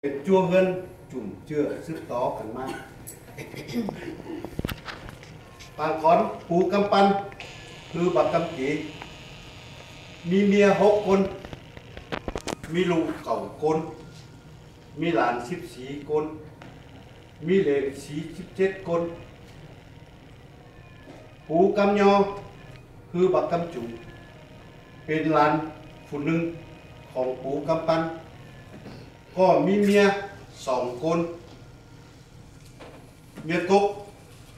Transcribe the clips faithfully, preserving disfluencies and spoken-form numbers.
ꞌChua ꞌhướn chủm ꞌchựa sứp tó căn ꞌmá. Pang khón pú ꞌcắm ꞌpắn ꞌhứ ꞌva ꞌcắm kỉ, ꞌmí ꞌmía hốc ꞌcốn, ꞌmí ꞌlụk cảu ꞌcốn, ꞌmí lan síp sí ꞌcốn, ꞌmí lên sí síp chết ꞌcốn. Pú ꞌcắm ꞌnhó ꞌhứ ꞌva ꞌcắm chung pên lan phủ ꞌnưng khong pú ꞌcắm ꞌpắn, ꞌcọ ꞌmí ꞌmía song ꞌcốn. ꞌMía cốc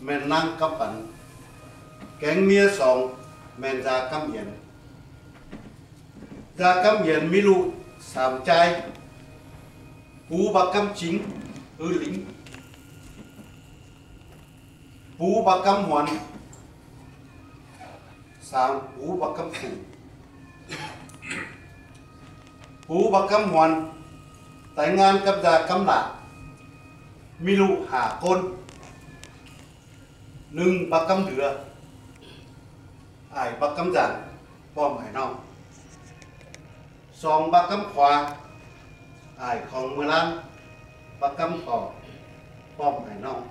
ꞌmen ꞌnáng ꞌcắm păn, kéng ꞌmía song ꞌmen da ꞌcắm iên. Da ꞌcắm iên ꞌmí ꞌlụk sam ꞌchái, pú ꞌva ꞌcắm chính ꞌhứ lính, pú ꞌva ꞌcắm huôn, sam pú ꞌva ꞌcắm phủ. Pú ꞌva ꞌcắm huôn tai ꞌngan cắp da ꞌcắm lả, ꞌmí ꞌlụk hả ꞌcốn. ꞌNưng ꞌva ꞌcắm đưa, ải ꞌva ꞌcắm dản, ꞌpọm ải ꞌnọng. Song ꞌva ꞌcắm khua, ải khong ꞌmưa ꞌláng, ꞌva ꞌcắm khua, ꞌpọm ải ꞌnọng.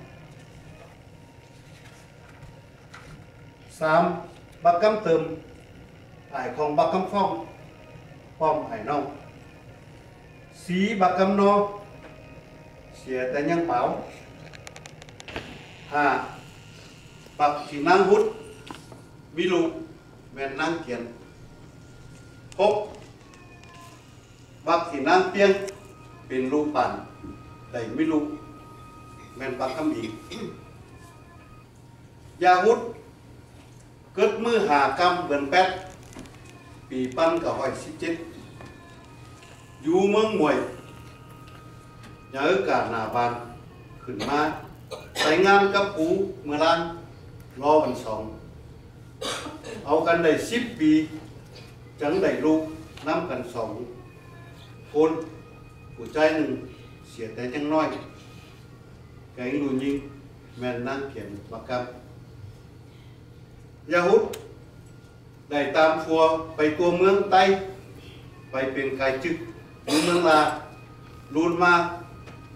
Sam ꞌva ꞌcắm tơm, ải khong ꞌva ꞌcắm ꞌphọng, ꞌpọm ải ꞌnọng. Sí ꞌva ꞌcắm ꞌnó, sia té ꞌnhắng páo. Hả, ꞌvặc ꞌchí ꞌnáng hút, ꞌmí ꞌlụk ꞌmen ꞌnáng kiên. Hốc, ꞌvặc ꞌchí ꞌnáng ꞌpiếng, pên ꞌlụk bản, đảy ꞌmí ꞌlụk ꞌmen ꞌva ꞌcắm inh. ꞌDa-ꞌhút cớt ꞌmự hả ꞌcắm bươn pét, pi ꞌpắn cáu hỏi síp chết, dú ꞌmướng Muổi, nháư cả nả van khửn ꞌmá, tai ꞌngan cắp pú ꞌmưa ꞌláng, ꞌló ꞌvắn song. Au căn đảy síp pi, chắng đảy ꞌlụk ꞌnắm căn song ꞌcốn, phủ ꞌchái ꞌnưng sia té ꞌnhắng ꞌnọi, kéng ꞌlụk ꞌnhính ꞌmen ꞌnáng kiên ꞌva ꞌcắm. ꞌDa-ꞌhút đảy tam phua pay ꞌtố ꞌmướng ꞌTáy, pay pên cai chức dú ꞌmướng ꞌLa, ꞌlún ꞌmá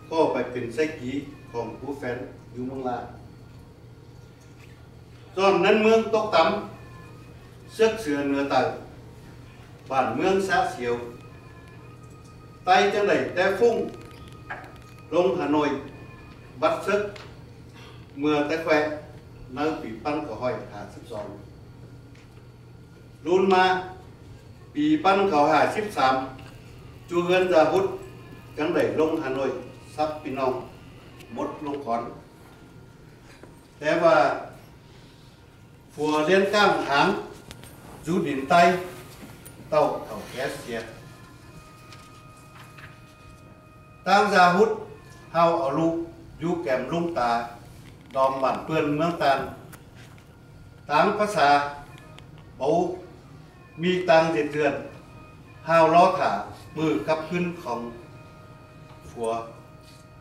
ꞌcọ pay pên ꞌsáy kí khong pú phén dú ꞌmướng ꞌLa. ꞌDọn ꞌnặn ꞌmướng tốc tắm, sước sưa nưa tảu, bản ꞌmướng sák siêu. ꞌTáy chắng đảy té ꞌphung ꞌlống Hà Nội, bắt sước ꞌmưa té ꞌkhoẹk, ꞌnớ pi ꞌpắn cáu hỏi hả síp song. ꞌLún ꞌmá, pi ꞌpắn cáu hỏi hả síp sam, ꞌchu ꞌhướn ꞌDa-ꞌhút chắng đảy ꞌlống Hà Nội, sắp ꞌpi ꞌnọng mốt ꞌlống khón. Té ꞌva phua ꞌliến ꞌcáng háng dú đin ꞌTáy, ꞌtạu thảu ké sia. ꞌTáng ꞌDa-ꞌhút ꞌhụ au ꞌlụk dú kẻm ꞌlung ta, đom bản ꞌpươn ꞌmướng ꞌTan. ꞌTáng pá sa báu ꞌmí ꞌtáng ꞌdệt dươn, ꞌhụ ꞌló thả ꞌmự cắp ꞌcứn khong phua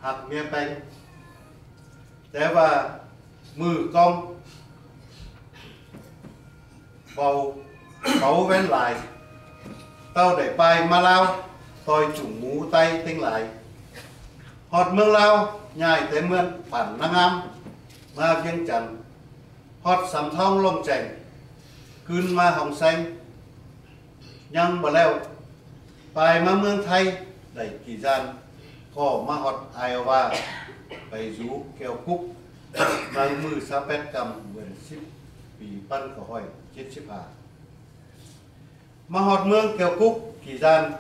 ꞌhặc ꞌmía ꞌpéng. Té ꞌva ꞌmự ꞌcóng báu, báu ꞌvén lai, ꞌtạu đảy pay ꞌmá ꞌLao, ꞌtoi chủng ꞌmú ꞌTáy ꞌtếng lai. ꞌHọt ꞌmướng ꞌLao, ꞌnhại té ꞌmướng bản ꞌNáng ꞌNgám, ꞌmá ꞌViếng Chăn. ꞌHọt Sắm Thóng ꞌLông Chẻng, ꞌcứn ꞌmá Hong Séng. ꞌNhắng báu ꞌlẹo, pay ꞌmá ꞌmướng ꞌTáy đảy kỉ ꞌdan, ꞌcọ ꞌmá ꞌhọt Iowa, pay dú Keo Cúc, ꞌmá ꞌmự sáp pét ꞌcắm bươn síp, pi ꞌpắn cáu hỏi chết síp hả. ꞌMá ꞌhọt ꞌmướng Keo Cúc kỉ ꞌdan,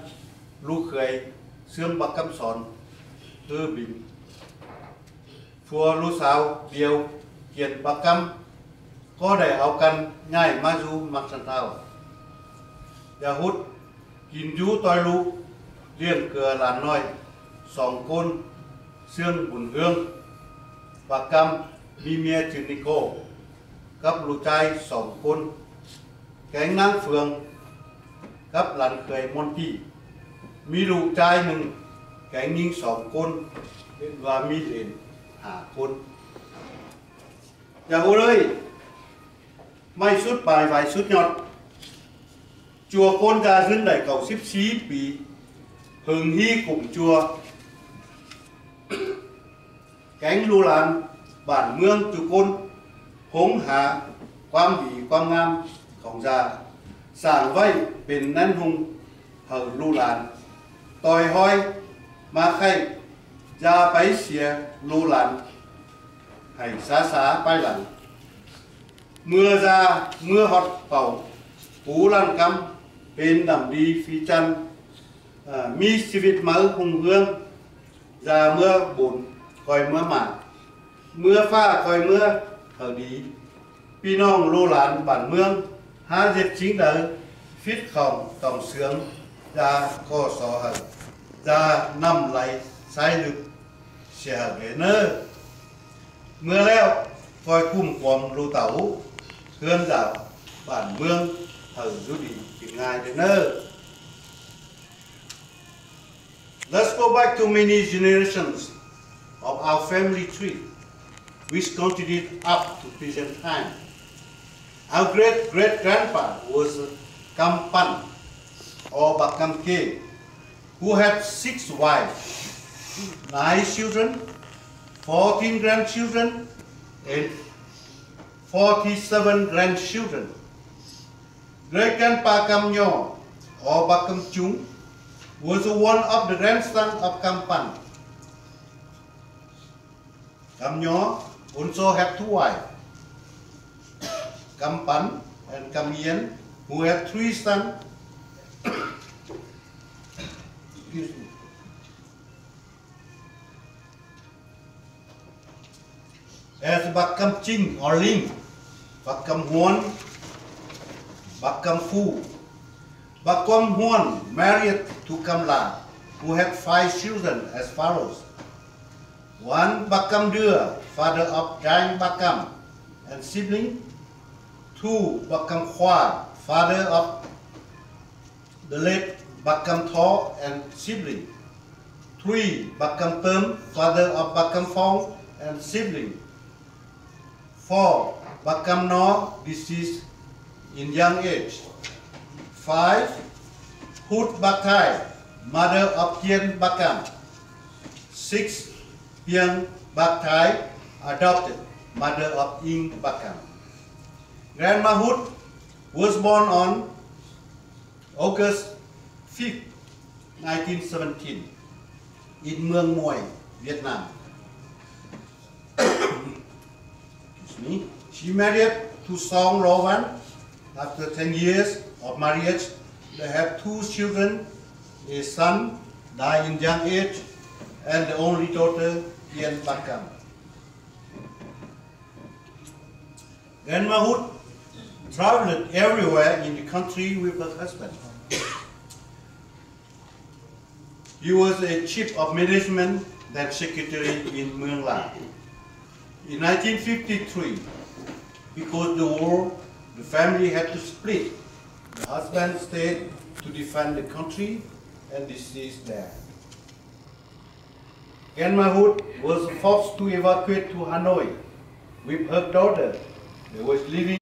ꞌlụk khưới ꞌsướng ꞌva ꞌcắm Son, ꞌhứ Binh, phua ꞌlụk sáo điêu kiên ꞌva ꞌcắm, ꞌcọ đảy au căn ꞌnhại ꞌmá dú ꞌmặc săn ꞌtạu. ꞌDa-ꞌhút kin dú ꞌtoi ꞌlụk, ꞌliệng ꞌcưa lan ꞌnọi song ꞌcốn, ꞌsướng Bun Hương, ꞌva ꞌcắm ꞌmí ꞌmía ꞌchư ꞌNi-cô, cắp ꞌlụk ꞌchái song ꞌcốn, kéng ꞌnáng Phương, cắp lan khưới Mon Tỉ, ꞌmí ꞌlụk ꞌchái ꞌnưng, kéng ꞌnhính song ꞌcốn, ꞌva ꞌmí đên hả ꞌcốn. ꞌDa-ꞌhút ới, ꞌmạy sút pay vảy sút ꞌnọt, ꞌchua ꞌcốn da ꞌdớn đảy cáu síp sí pi, hưng ꞌhí củng ꞌchua, kéng ꞌlụk lan bản ꞌmướng ꞌchu ꞌcốn, ꞌhống ha ꞌquám đi ꞌquám ꞌngám khong da, sảng ꞌvạy pên ꞌnéng ꞌhung hảư ꞌlụk lan ꞌtoi ꞌhói ꞌmá ꞌkhạy, da pay sia ꞌlụk lan hảư sá sá pay lăng. ꞌMưa da ꞌmưa ꞌhọt pảu pú ꞌlặn ꞌcắm, pên đăm đi phi ꞌchăn, ꞌmí ꞌsịt máư ꞌhung ꞌhướng, da ꞌmưa bôn ꞌcoi ꞌmưa mả, ꞌmưa ꞌphạ ꞌcoi ꞌmưa hảư đi. ꞌPi ꞌnọng ꞌlụk lan bản ꞌmướng hák ꞌdệt ꞌchính đaư phít khong tỏng sương, da ꞌcọ so hảư, da ꞌnặm lai sai ꞌlứk sia hảư ꞌnớ. ꞌMưa ꞌlẹo ꞌcoi ꞌcum cuôm ꞌlụk tảu ꞌhướn dảo bản ꞌmướng hảư dú đi kin ꞌngai ꞌnớ. Let's go back to many generations of our family tree, which continued up to present time. Our great great grandpa was Kam Pan or Bác Kam Kê, who had six wives, nine children, fourteen grandchildren, and forty-seven grandchildren. Great grandpa Kam Nho or Bác Kam Chung was one of the grandson of Kam Pan. Kam Nho also had two wives, Kam Pan and Kam Yen, who had three sons. Excuse me. As Bác Kam Ching or Ling, Bác Kam Huôn, Bác Kam Phu. Bác Kam Huôn married to Kam La, who had five children as follows. One, Bác Kam Dưa, father of Dang Bác Kam and sibling. Two, Bác Kam Khua, father of the late Bác Kam Tho and sibling. Three, Bác Kam Pơm, father of Bác Kam Phong and sibling. Four, Bác Kam No, deceased in young age. Five, Hut Bác Thai, mother of Kien Bác Kam. Six, Piang Bác Thai, adopted mother of Ing Bác Kam. Grandma Hut was born on August fifth, nineteen seventeen, in Muang Muay, Vietnam. Excuse me. She married to Song Lo Van. After ten years of marriage, they had two children. A son died in young age, and the only daughter, Yen Bác Kam. Grandma Hut traveled everywhere in the country with her husband. He was a chief of management, then secretary in Muang La. In nineteen fifty-three, because the war, the family had to split. The husband stayed to defend the country and deceased there. Grandma Hut was forced to evacuate to Hanoi with her daughter. They was living